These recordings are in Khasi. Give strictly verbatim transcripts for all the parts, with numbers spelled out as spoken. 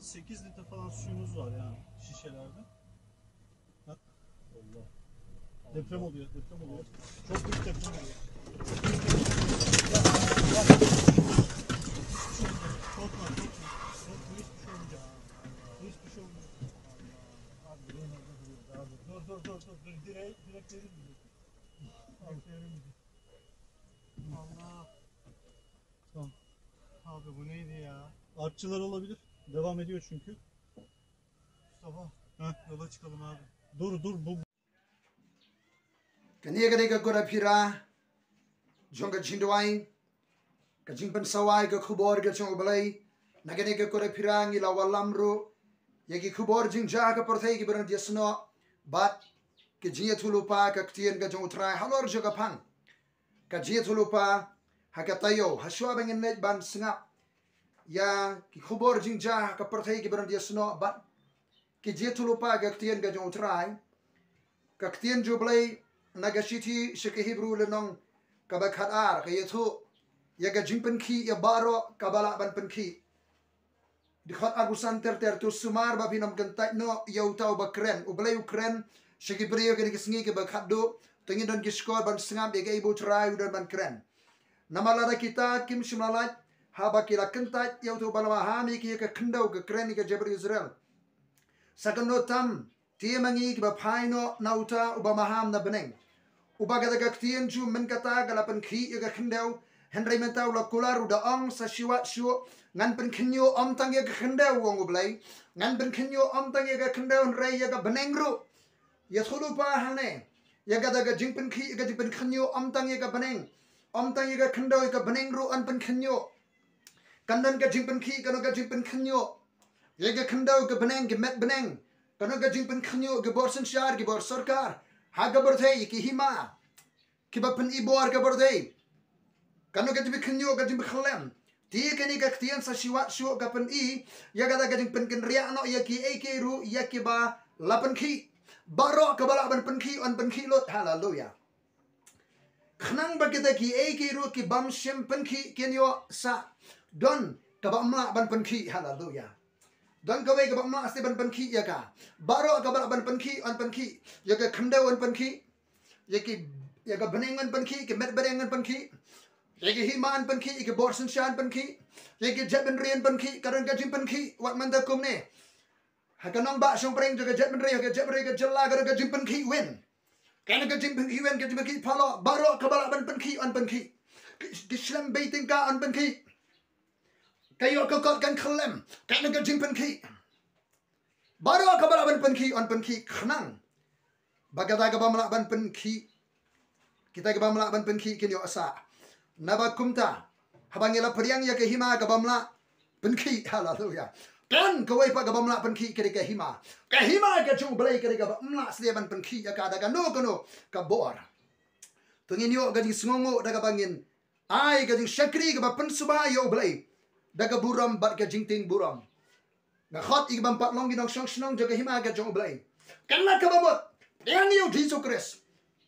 Sekiz litre falan suyumuz var yani şişelerde. Bak. Allah. Deprem oluyor, deprem oluyor. Çok büyük deprem oluyor. Korkma, korkma. Korkma, hiçbir şey olmayacak. Hiçbir şey olmayacak. Abi, dur, dur, dur, dur, dur. Direkt, direkt verir mi? Direkt verir mi? Allah. Tamam. Abi, bu neydi ya? Artçılar olabilir. Devam ediyor çünkü. Mustafa, Heh. Yola çıkalım abi. Dur, dur, bu Kane ka dei ka kura phira jong ka jingduwai, ka jingpynsawai ka khubor ka jong U Blei. Na kane ka kura phira ngi la wallam ruh ïa ki khubor jingjia ka pyrthei kiba don diasnoh bad ka jingïathuhlypa ka ktien ka jong U Trai halor jong ka phang. Ka jingïathuhlypa ha ka taïew, ha shuwa ba ngin leit ban sngap ïa ki khubor jingjia ha ka pyrthei kiba don diasnoh bad ki jingïathuhlypa ka ktien ka jong U Trai. Ka ktien jong U Blei na ka shithi sha ki Hebru lynnong kaba khatar ka ïathuh ïa ka jingpynkhih ïa baroh kaba lah ban pynkhih. Dkhot arphew san ter ter, to sumar ba phin ym kyntait noh ïa uta uba kren. U Blei u kren sha ki briew ha kine ki sngi kiba khatduh. To ngin don ki shkor ban sngap ïa kaei ba U Trai u don ban kren. Namar lada kita kim shym la lait haba ki la kyntait ïa uta uba la maham ïa ki ha ka khyndew, ka kren ïa ka jaitbynriew Israel. Sa kynnoh tam, te ma ngi kiba phai noh na uta uba maham na bneng, uba kata ka ktien jong u mynta ka la pynkhih ïa ka khyndew. Hynrei mynta u la kular, u da ong, sa shuwa shuh ngan pynkhynñiuh ym tang ïa ka khyndew, u ong U Blei. Ngan pynkhynñiuh ym tang ïa ka khyndew hynrei ïa ka bneng ruh. Ïathuhlypa hangne ïa kata ka jingpynkhih, ïa ka jingpynkhynñiuh, ym tang ïa ka bneng, ym tang ïa ka khyndew, ïa ka bneng ruh yn pynkhynñiuh. Kan don ka jingpynkhih, kan don ka jingpynkhynñiuh ïa ka khyndew, ka bneng, ki met bneng. Kan don ka jingpynkhynñiuh ki bor synshar, ki bor sorkar ha ka pyrthei, ki hima kiba pyni bor ka pyrthei. Kan don ka jingpynkhynñiuh, ka jingpynkhyllem. Te kane ka ktien sa shuwa shuh ka pyni ïa kata ka jingpynkynriah noh ïa kiei kiei ruh ïa kiba la pynkhih. Baroh kaba lah ban pynkhih yn pynkhih lut. Haleluya. Khnang ba kita kiei kiei ruh ki bym shym pynkhih kin ïoh sah. Don kaba ym lah ban pynkhih. Haleluya. Don kawei kaba ym lah shuh ban pynkhih ïa ka. Baroh kaba lah ban pynkhih yn pynkhih. Ïa ka khyndew yn pynkhih. Ïa ki, ïa ka bneng yn pynkhih, ki met bneng yn pynkhih. Ïa ki hima yn pynkhih, ïa ki bor synshar yn pynkhih. Ïa ki jaitbynriew yn pynkhih, ka don ka jingpynkhih wat mynta kumne. Ha ka nongbah shongpdeng jong ka jaitbynriew, ha ka jaitbynriew, ka jylla, ka don ka jingpynkhih win. Ka don ka jingpynkhih win, ka jingpynkhih paralok, baroh kaba lah ban pynkhih yn pynkhih. Ki, ki shlem bei tyngka yn pynkhih. Ka ïoh ka kot kan khyllem, ka don ka jingpynkhih. Baroh kaba lah ban pynkhih yn pynkhih, khnang ba kata kaba ym lah ban pynkhih, kita kiba ym lah ban pynkhih kin ïoh sah. Naba kumta, haba ngi la pdiang ïa ka hima kaba ym lah pynkhih, haleluya, kan kawei pat kaba ym lah pynkhih ka dei ka hima. Ka hima ka jong U Blei ka dei kaba ym lah shuh ban pynkhih ïa ka da kano kano ka bor. To ngin ïoh ka jingsngewnguh da kaba ngin ai ka jingshakri kaba pynsuba ïa U Blei da ka burom bad ka jingtieng burom. Nga khot ïa ki ban pat long ki nongshong shnong jong ka hima ka jong U Blei. Kan la kaba mut, pdiang ïa U Jisu Khrist.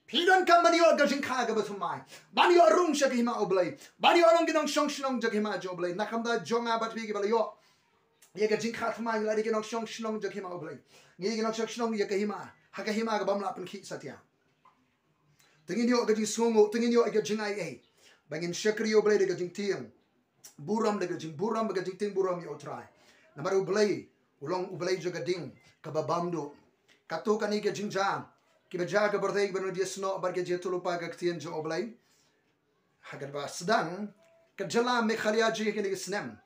Phi donkam ban ïoh ka jingkha kaba thymmai, ban ïoh rung sha ka hima U Blei, ban ïoh long ki nongshong shnong jong ka hima jong U Blei. Na ka bynta jong nga bad phi kiba la ïoh ïa ka jingkha thymmai, ngi la dei ki nongshong shnong jong ka hima U Blei. Ngi ki nongshong shnong ïa ka hima, ha ka hima kaba ym lah pynkhih satia. To ngin ïoh ka jingsngewnguh, to ngin ïoh ka jingaiei ba ngin shakri ïa U Blei da ka jingtieng burom, da ka jingburom, da ka jingtieng burom ïa U Trai. Namar U Blei u long U Blei jong ka ding kaba bam duh. Katto katne ka jingjia kiba jia ha ka pyrthei, kiba don diasnoh bad ka jingïathuhlypa ka ktien jong U Blei. Ha kaba sdang, ka jylla Meghalaya jong ngi ha kine ki snem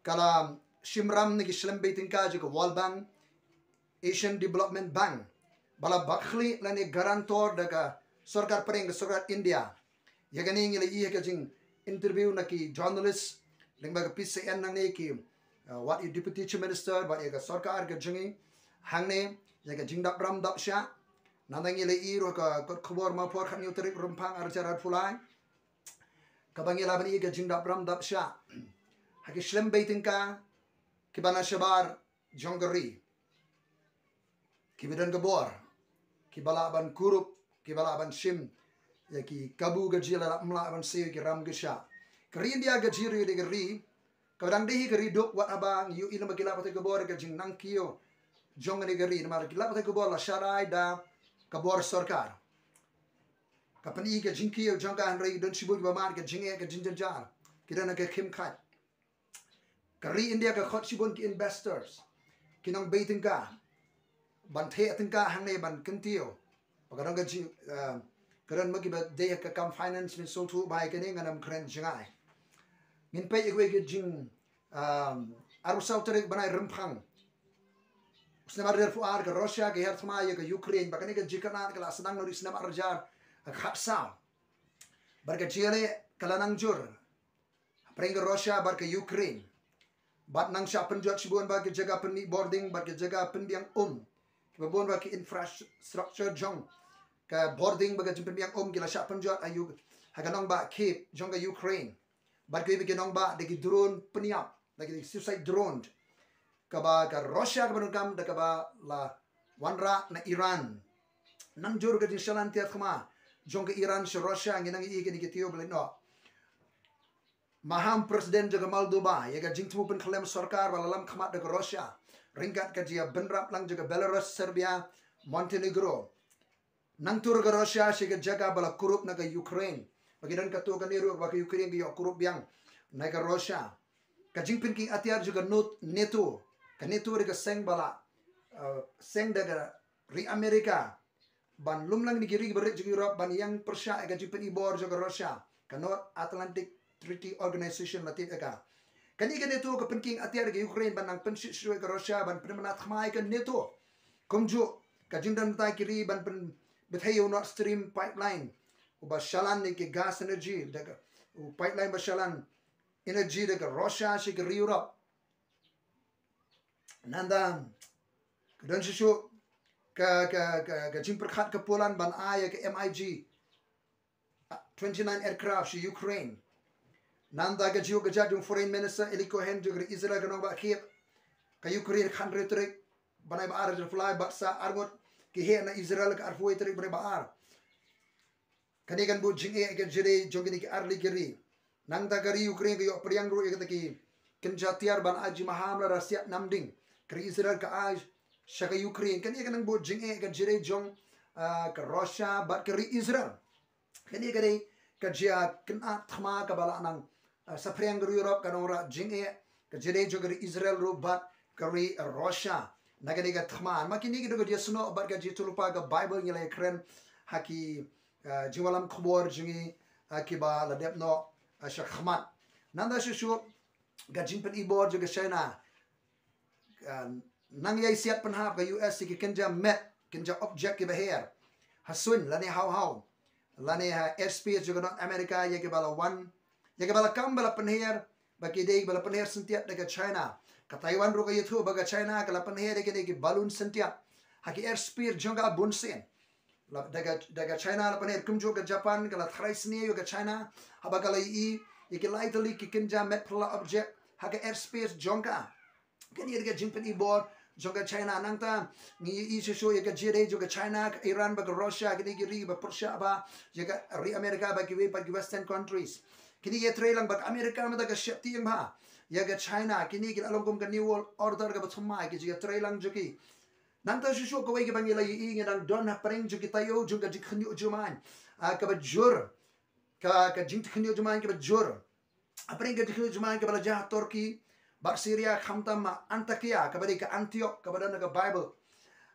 ka la shim ram na ki shlem bei tyngka jong ka World Bank, Asian Development Bank, ba la bakhlieh lane guarantor da ka sorkar pdeng, ka sorkar India. Ïa kane ngi la ïohi ha ka jinginterview na ki journalist lyngba ka P C N nangne, ki, uh, wat ïa u Deputy Chief Minister, wat ïa ka sorkar ka jong ngi hangne, ïa ka jingdap ram dap shah. Nangta ngi la ïohi ruh ha ka kot khubor Mawphor khathynñiew tarik Rymphang arhajar arphew lai, kaba ngi la ban ïohi ka jingdap ram dap shah ha ki shlem bei tyngka kiba na shabar jong ka ri, kiba don ka bor, kiba lah ban kurup, kiba lah ban shim ïa ki kabu kajih lada ym lah ban siew ïa ki ram ki shah. Ka ri India ka jingri, ka ri Kaba dang dei hi ka ri duk wat haba ngi ïohi lem ba ki lad pathai khubor ka jingnang kiew jong kane ka ri namar ki lad pathai khubor la sharai da ka bor sorkar. Ka pyni ka jingkiew jong ka hynrei don shibun kiba mad ka jingeh ka jingjynjar. Ki don ha ka khim khat. Ka ri India ka khot shibun ki investors, ki nongbei tyngka ban theh tyngka hangne ban kyntiew. Ba ka don ka jing, ah, ka don ma kiba dei ha ka kam finance, ngin sngewthuh ba ïa kane ngan ym kren jngai. Ngin peit ïa kawei ka jing, um, arphew saw tarik bnai Rymphang u snem ar hajar arphew ar, ka Russia ka her thma ïa ka Ukraine, ba kane ka jingkynad ka la sdang naduh u snem ar hajar khatsaw. Bad ka jingïaleh ka la nang jur hapdeng ka Russia bad ka Ukraine. Bad nang shah pynjot shibun ba ki jaka pynmih bording bad ki jaka pynbiang um, kiba bun ba ki infrastructure jong ka bording bad ka jingpynbiang um ki la shah pynjot ha U-, ha ka nongbah Kyiv jong ka Ukraine. Bad kiwei pat ki nongbah da ki drone pynïap, da ki suicide drone, kaba ka Russia kaba donkam da kaba la wanrah na Iran. Nang jur ka jingshalan tiar thma jong ka Iran sha Russia, ngi nang ïohi kine ki tiew ba leit noh. Maham President jong ka Moldova ïa ka jingthmu pynkhyllem sorkar ba la lam khmat da ka Russia ryngkat ka jingïabynrap lang jong ka Belarus, Serbia, Montenegro. Nang tur ka Russia sha ka jaka ba la kurup na ka Ukraine, ba ki don katto katne ruh ba ka Ukraine ka ïoh kurup biang na ka Russia. Ka jingpynking atiar jong ka not-, NATO. Ka NATO dei ka seng ba la, uh, seng da ka ri America ban lum lang ïa ki ri ba rit jong Europe ban ïeng pyrshah ïa ka jingpynibor jong ka Russia, ka North Atlantic Treaty Organization la tip ïa ka. Kane ka NATO ka pynking atiar ïa ka Ukraine ban nang pynshit shuh ïa ka Russia ban pynbna thma ïa ka NATO. Kumjuh ka jingdon bynta ki ri ban pynbthei ïa u Nord Stream pipeline uba shalan ïa ki gas energy da ka, u pipeline ba shalan energy da ka Russia sha ki ri Europe. Nangta ka don shuh shuh ka, ka, ka, ka jingpyrkhat ka Poland ban ai ïa ka MiG twenty-nine aircraft sha Ukraine. Nangta ka jingïakajia jong Foreign Minister Eli Cohen jong ka ri Israel ka nongbah Kyiv, ka Ukraine, khathynriew tarik bnai ba ar, July, bad sa arngut ki heh na Israel ka arphew tarik bnai ba ar. Kane kan buh jingeh ïa ka jingïadei jong kine ki arlikiari. Nangta ka ri Ukraine ka ïoh pdiang ruh ïa kita ki kynja tiar ban ai jingmaham lada siat namding. Ka ri Israel ka ai sha ka Ukraine. Kane kan nang buh jingeh ïa ka jingïadei jong, ah, ka Russia bad ka ri Israel. Kane ka dei ka jingïakynad thma kaba la nang, ah, saphriang ka ri Europe, ka nongrah jingeh ka jingïadei jong ka ri Israel ruh bad ka ri Russia na kane ka thma. Ma kine ki dei ka jingïasnoh bad ka jingïathuhlypa ka Bible ngi la ïakren ha ki, ah, jingïalam khubor jong ngi, ah, kiba la dep noh, ah, sha khmat. Nangta shuh shuh ka jingpynibor jong ka China. Ah, nang ïai siat pynhap ka U S ïa ki kynja met, kynja object kiba her ha suiñ lane haw haw, lane ha airspace jong ka North America, ïa kiba la wan, ïa kiba la kam ba la pynher, ba ki dei ba la pynher syntiat da ka China. Ka Taiwan ruh ka ïathuh ba ka China ka la pynher ïa kine ki balloon syntiat ha ki airspace jong ka bunsien. La, da ka, da ka China la pynher, kumjuh ka Japan ka la tharai sniew ïa ka China haba ka la ïohi ïa ki lai tylli ki kynja met phylla object ha ka airspace jong ka. Kane ka dei ka jingpynibor jong ka China. Nangta ngi ïohi shuh shuh ïa ka jingïadei jong ka China, ka Iran bad ka Russia, kine ki ri ba pyrshah bha ïa ka ri America bad kiwei pat ki Western countries. Kine ki ïatrei lang, bad ka America mynta ka sheptieng bha ïa ka China. Kine ki la long kum ka New World Order kaba thymmai, ki jingïatrei lang jong ki. Nangta shuh shuh kawei kaba ngi la ïohi, ngi dang don hapdeng jong ki taïew jong ka jingkhynñiuh jumai, ah, kaba jur, ka, ka jingkhynñiuh jumai kaba jur. Hapdeng ka jingkhynñiuh jumai kaba la jia ha Turkey bad Syria, khamtam ha Antakya, kaba dei ka Antioch kaba don ha ka Bible,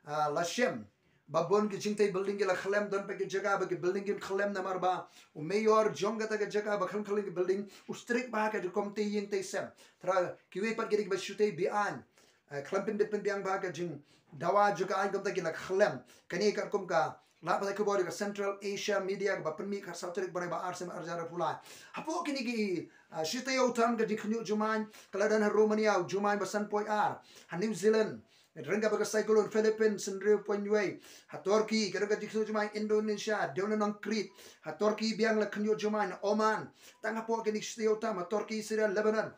ah, la shem ba bun ki jingtei building ki la khyllem, don pat ki jaka ba ki building kim khyllem namar ba u mayor jong kata ka jaka ba khlem khyllem ki building u strict bha ha ka jingkhum tei ïing tei sem. Te kiwei pat ki dei kiba shu tei be-aiñ. Eh, khlem pynbit pynbiang bha ka jingdawa jong ka aiñ, kumta ki la khyllem. Kane katkum ka lad pathai khubor ka Central Asia Media kaba pynmih ka saw tarik bnai ba ar, snem ar hajar arphew lai. Hapoh kine ki, ah, shi taïew tam ka jingkhynñiuh jumai ka la don ha Romania u jumai ba san point ar, ha New Zealand ryngkat bad ka cyclone Philippines hynriew point wei, ha Turkey ka don ka jingkhynñiuh jumai, Indonesia, dewlynnong Crete, ha Turkey biang la khynñiuh jumai, na Oman. Tang hapoh kine ki shi taïew tam ha Turkey, Syria, Lebanon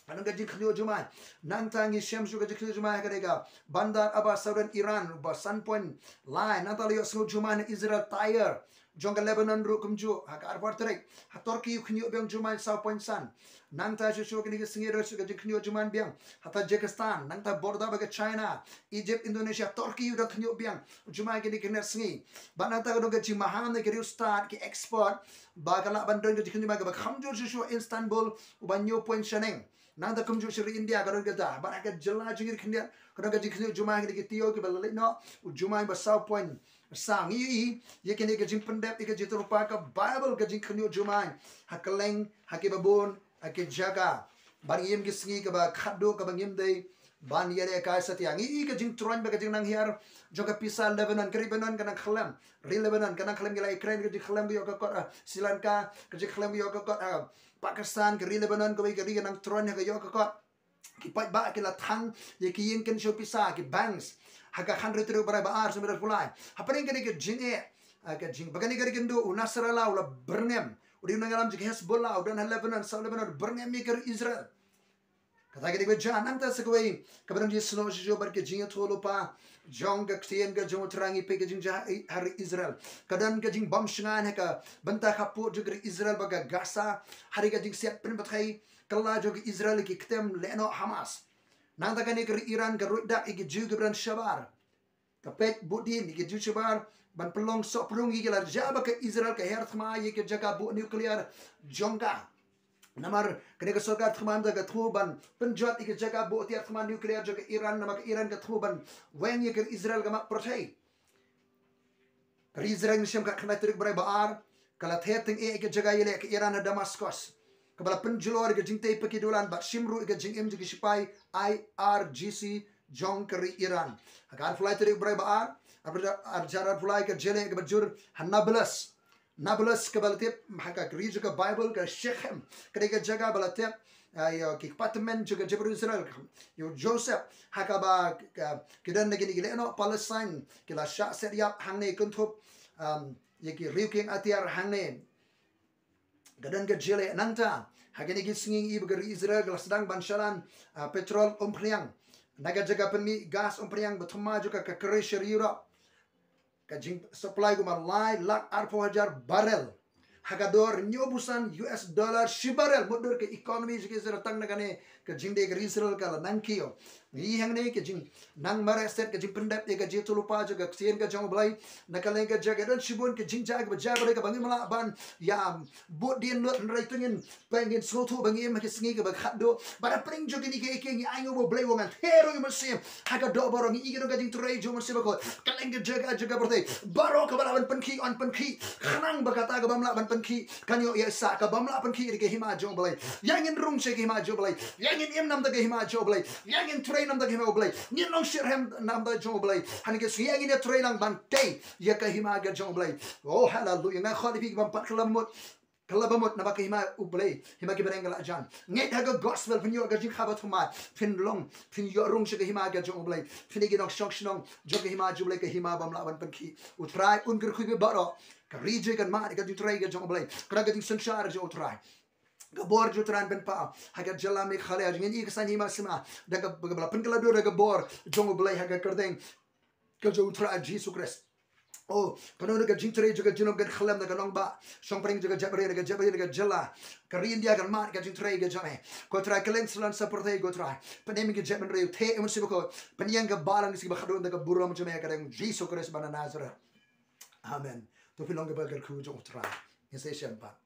ka don ka jingkhynñiuh jumai. Nangta ngi shem shuh ka jingkhynñiuh jumai ha ka dei ka Bandar Abbas, southern Iran, ba san point lai. Nangta la ïohsngew jumai na Israel, Tyre, Jong ka Lebanon ruh kumjuh, ha ka arphew tarik, ha Turkey u khynñiuh biang jumai saw point san. Nangta shuh shuh kine ki sngi ruh shuh ka jingkhynñiuh jumai biang ha Tajikistan, nangta border bad ka China, Egypt, Indonesia, Turkey u dang khynñiuh biang jumai kine ki sngi. Bad nangta ka don ka jingmaham na ki riewstad, ki expert, ba ka lah ban don ka jingkhynñiuh jumai kaba kham jur shuh shuh Istanbul uba hynñiew point shaneng. Nangta kumjuh sha ri India ka don kata. Bad ha ka jylla jong ngi khyndiat ka don ka jingkhynñiuh jumai ha kine ki taïew kiba la leit noh, u jumai ba saw point saw. Ngi ïohi ïa kane ka jingpyndep ïa ka jingïathuhlypa ka Baibl, ka jingkhynñiuh jumai ha kylleng, ha kiba bun, ha ki jaka. Bad ngi im ki sngi kaba khatduh kaba ngim dei ban ïalehkai satia. Ngi ïohi ka jingtroiñ bad ka jingnanghiar jong ka pisa Lebanon, ka ri Lebanon ka nang khyllem. Ri Lebanon ka nang khyllem, ki la ïakren ka jingkhyllem ka ïoh ka kot ha Sri Lanka, ka jingkhyllem ka ïoh ka kot ha Pakistan, ka ri Lebanon kawei ka ri ka nang troiñ ha ka ïoh ka kot. Ki paidbah ki la thang ïa ki ïing kynshew pisa, ki banks, ha ka khathynriew tarik u Bnai ba ar, snem ar hajar arphew lai. Hapdeng kane ka jingeh, ah, ka jing, ba kane ka ri kynduh, u Nasrallah u la byrngem, u dei u nongïalam jong ka Hezbollah, u don ha Lebanon, South Lebanon, byrngem ïa ka ri Israel. Kata ka dei ba jan. Nangta sa kawei kaba don jingïasnoh shuh shuh bad ka jingïathuhlypa jong ka ktien ka jong U Trai, ngi peit ka jingjia ha ri Israel. Ka don ka jingbym shngaiñ ha ka bynta khappud jong ka ri Israel bad ka Gaza, ha ri ka jingsiat pynpathai kylla jong ka Israel ïa ki ktem lehnoh Hamas. Nangta kane ka ri Iran ka ruid dak ïa ki Jiw kiba don shabar. Ka peit buddien ïa ki Jiw shabar ban pynlong sohpdung ïa ki, la jia ba ka Israel ka her thma ïa ka jaka buh nuclear jong ka. Namar kane ka sorkar thma mynta ka thmu ban pynjot ïa ka jaka buh tiar thma nuclear jong ka Iran, namar ka Iran ka thmu ban weng ïa ka Israel ka map pyrthei. Ka ri Israel, ngi shem, ka khyndai tarik u Bnai ba ar, ka la thet tyngeh ïa ka jaka ïaleh ka Iran ha Damascus, kaba la pynjulor ïa ka jingtei paki dulan bad shim ruh ïa ka jingim jong ki shipai I R G C jong ka ri Iran. Ha ka arphew lai tarik u Bnai ba ar, arphew lai, ar hajar arphew lai, ka jingïaleh kaba jur ha Nablus. Nablus kaba la tip ha ka ri jong ka Baibl ka Shechem. Ka dei ka jaka ba la tep, ah, ïa ki kpa tymmen jong ka jaitbynriew Israel, ïa u Joseph, ha kaba ka, ki don na kine ki lehnoh Palestine ki la shah set ïap hangne, kynthup, um, ïa ki riew kieng atiar hangne. Ka don ka jingïaleh nangta. Ha kine ki sngi ngi ïohi ba ka ri Israel ka la sdang ban shalan, ah, petrol umphniang na ka jaka pynmih gas umphniang ba thymmai jong ka, ka kyrshah Europe. Ka jingsupply kumba lai lak arphew hajar barrel ha ka dor hynñiewphew san U S dollar shi barrel. Mutdur ka economy jong ka Israel tang na kane ka jingdei ka ri Israel ka la nang kiew. Ngi hangne ka jingnang mareh set, ka jingpyndep ïa ka jingïathuhlypa jong ka ktien ka jong U Blei. Na ka liang ka jaka don shibun ka jingjia kaba jia ba dei kaba ngim lah ban ïa bud dien lut, hynrei to ngin Peit, ngin sngewthuh ba ngi im ha ki sngi kiba khatduh. Bad hapdeng jong kine kiei kiei ngi ainguh ïa U Blei, u ngan theh ruh ïa U Mynsiem ha ka doh baroh. Ngi ïohi ka jingtrei jong U Mynsiem Bakhuid. Kylleng ka jaka jong ka pyrthei, baroh kaba lah ban pynkhih, yn pynkhih. Khnang ba kata ka bym lah ban pynkhih kan ïoh ïaisah. Ka bym lah pynkhih dei ka hima jong U Blei. Ïa ngin rung sha ka hima jong U Blei. Ïa ngin im na ka bynta ka hima jong U Blei. Ïa ngin trei na ka bynta ka hima U Blei. Ngin long shitrhem na ka bynta jong U Blei. Ha kine ki sngi ïa ngin ïatrei lang ban tei ïa ka hima ka jong U Blei. Oh, haleluya. Nga khot ïa phi ki bym pat kylla mut, kylla mut, namar ka hima U Blei, hima ki bneng ka la jan. Ngeit ha ka gospel, phin ïoh ka jingkha bathymmai, phin long, phin ïoh rung sha ka hima ka jong U Blei. Phin dei ki nongshong shnong jong ka hima jong U Blei, ka hima bym lah ban pynkhih. U Trai un kyrkhu ïa phi baroh. Ka ri Juda kan mad ïa ka jingtrei ka jong U Blei. Ka dei ka jingsynshar jong U Trai. Ka bor jong U Trai yn pynpaw ha ka jylla Meghalaya jong ngi, ka saiñ hima sima da kaba la pynkylla dur da ka bor jong U Blei ha ka kyrteng ka jong U Trai Jisu Khrist. Oh, kano kano ka jingtrei jong ka junom kan khyllem da ka nongbah shongpdeng jong ka jaitbynriew, da ka jaitbynriew, da ka jylla. Ka ri India kan mad ka jingtrei ka jong me. Ko Trai, kylleng satlak sa pyrthei, ko Trai, pynim ïa ka jaitbynriew, theh ïa U Mynsiem Bakhuid, pynïeng ka balang ka sngi ba khatduh da ka burom jong me, ha ka kyrteng Jisu Khrist ba na Nazareth. Amen. To phi long kaba kyrkhu jong U Trai. Ngin sa ïashem pat.